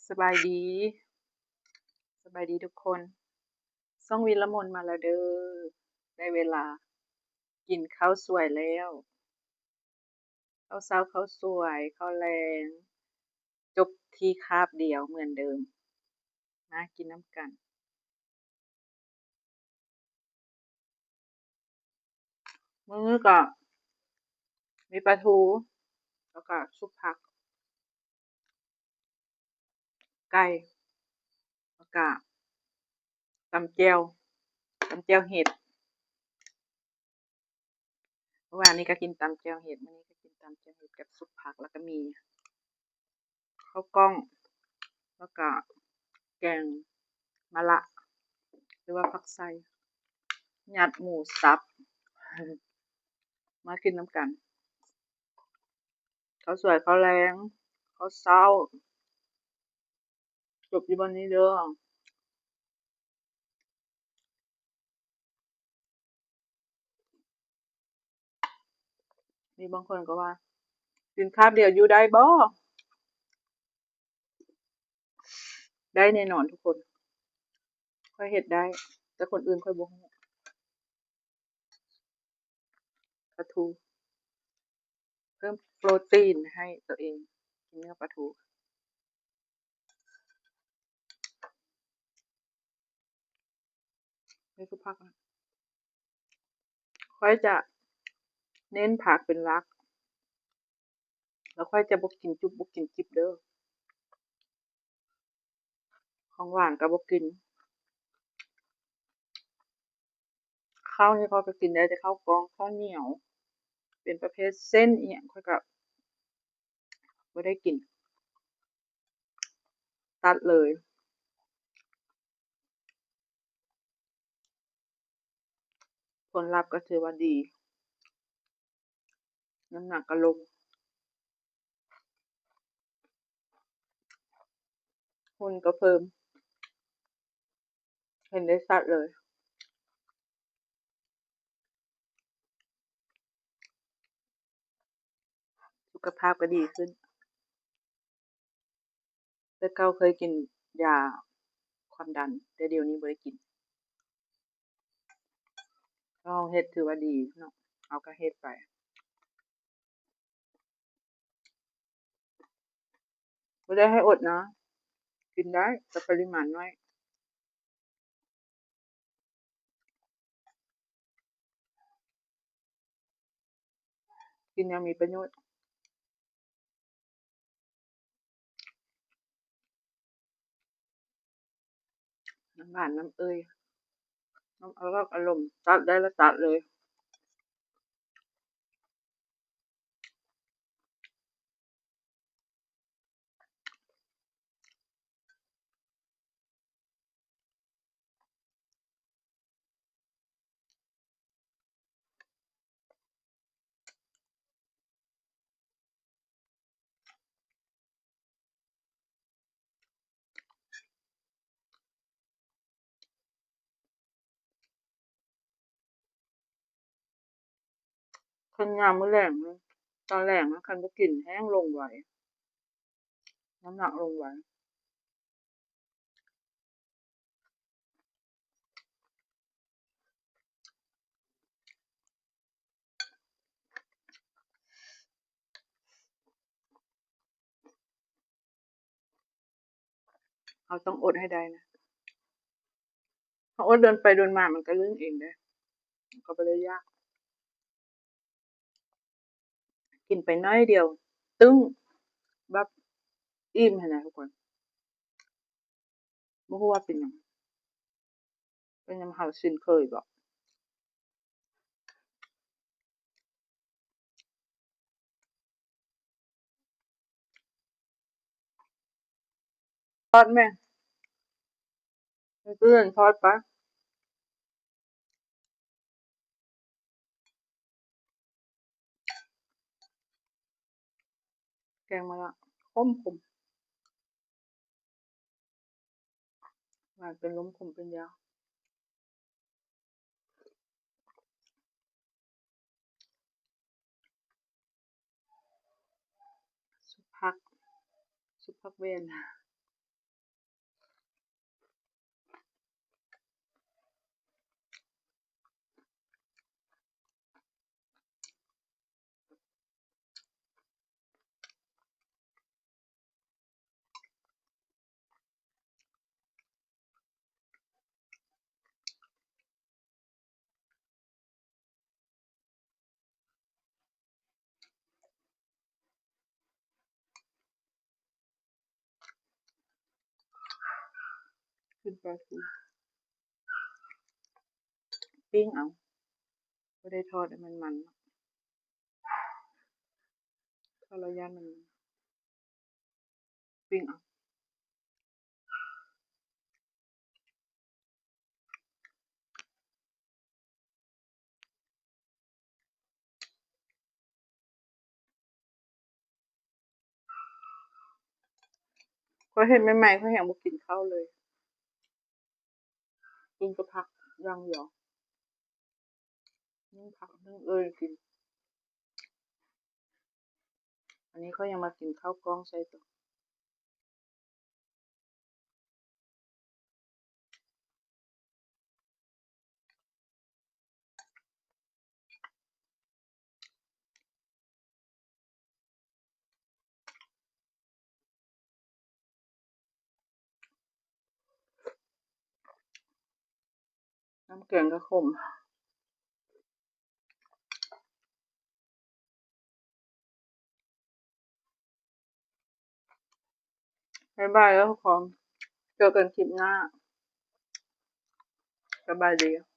ສະບາຍດີ ສະບາຍດີທຸກຄົນ. ຊ່ອງວິລະມົນມາແລ້ວເດີ້. ໄດ້ເວລາກິນເຂົ້າສວຍແລ້ວ. ເຂົ້າເຊົ້າ ເຂົ້າສວຍ ເຂົ້າແລງ ຈົບທີ່ຄາບດຽວເໝືອນເດີມ. ມາກິນນຳກັນ. ມື້ນີ້ກໍມີປາທູ ແລ້ວກໍຊຸບຜັກ ໄກ່ ແລ້ວກໍຕຳແຈ່ວ ຕຳແຈ່ວເຫັດ. ເມື່ອວານນີ້ກໍກິນຕຳແຈ່ວເຫັດ ມື້ນີ້ກໍກິນຕຳແຈ່ວເຫັດກັບຊຸບຜັກ ແລ້ວກໍມີ ເຂົ້າກ້ອງ ແລ້ວກະແກງມະລະ ຫຼືວ່າຜັກໄຊ ຍັດໝູສັບ. ມາກິນນຳກັນ. ເຂົ້າສວຍ ເຂົ້າແລງ ເຂົ້າເຊົ້າ ຈົບຢູ່ບ່ອນນີ້ເດີ້. ມີບາງຄົນກໍວ່າ ກິນຄາບດຽວຢູ່ໄດ້ບໍ່? ໄດ້ແນ່ນອນທຸກຄົນ. ຂ້ອຍເຮັດໄດ້ ແຕ່ຄົນອື່ນຂ້ອຍບໍ່ຮູ້. ປາທູ ເພີ່ມໂປຣຕີນໃຫ້ຕົວເອງ ກິນເນື້ອປາທູ. ນີ້ຄືຜັກນະ ຂ້ອຍຈະເນັ້ນຜັກເປັນຫຼັກ ແລ້ວຂ້ອຍຈະບໍ່ກິນຈຸບ ບໍ່ກິນຈິບເດີ້. ຂອງຫວານກໍບໍ່ກິນ. ເຂົ້ານີ້ຂ້ອຍກໍກິນໄດ້ແຕ່ເຂົ້າກ້ອງ ເຂົ້າໜຽວ ເປັນປະເພດເສັ້ນອີ່ຫຍັງ ຂ້ອຍກໍບໍ່ໄດ້ກິນ ຕັດເລີຍ. ຜົນລັບກໍຖືວ່າດີ ນ້ຳໜັກກໍລົງ ຫຸ່ນກໍເພີ່ມ ເຫັນໄດ້ຊັດເລີຍ. ສຸຂະພາບກໍດີຂຶ້ນ. ແຕ່ເກົ່າເຄີຍກິນຢາຄວາມດັນ ແຕ່ດຽວນີ້ບໍ່ໄດ້ກິນ. ລອງເຮັດຖືວ່າດີເນາະ ເຮົາກໍເຮັດໄປ. ບໍ່ໄດ້ໃຫ້ອົດນະ ກິນໄດ້ ແຕ່ປະລິມານໜ້ອຍ. ກິນຢ່າງມີປະໂຫຍດ. ນ້ຳຫວານ ນ້ຳເອີ່ຍ ນ້ຳອາລອກອາລົມ ຕັດໄດ້ລະຕັດເລີຍ. ຄັນຍາມມື້ແລງ ຕອນແລງ ຄັນບໍ່ກິນແຮງລົງໄວ ນ້ຳໜັກລົງໄວ. ເຮົາຕ້ອງອົດໃຫ້ໄດ້ນະ ເຮົາອົດດົນໄປດົນມາມັນກໍລື່ນເອງເດ້ ກໍບໍ່ໄດ້ຍາກ. ກິນໄປໜ້ອຍດຽວ ຕຶ້ງ ແບບອີ່ມຫັ້ນນະທຸກຄົນ ບໍ່ຮູ້ວ່າເປັນຫຍັງ ເປັນນຳເຮົາຊິນເຄີຍບໍ? ທອດແມ່ ໃນຕູ້ເຢັນທອດໄປ. ແກງມະລະ ຂົມໆ ຫວານເປັນລົມ ຂົມເປັນຢາ. ຊຸບຜັກ ຊຸບຜັກແວ່ນ. ກິນປາທູ ປີ້ງເອົາ ບໍ່ໄດ້ທອດໃຫ້ມັນມັນເນາະ ທອດແລ້ວຢ້ານມັນ ປີ້ງເອົາ. ຂ້ອຍເຮັດໃໝ່ໆ ຂ້ອຍຍັງບໍ່ກິນເຂົ້າເລີຍ ກິນແຕ່ຜັກຢ່າງດຽວ ໜຶ້ງຜັກໜຶ້ງເອີ່ຍກິນ ອັນນີ້ຂ້ອຍຍັງມາກິນເຂົ້າກ້ອງໃສ່ຕໍ່. ນ້ຳແກງກະຂົມ. ບາຍບາຍແລ້ວທຸກຄົນ ເຈີກັນຄລິບໜ້າ ສະບາຍດີ.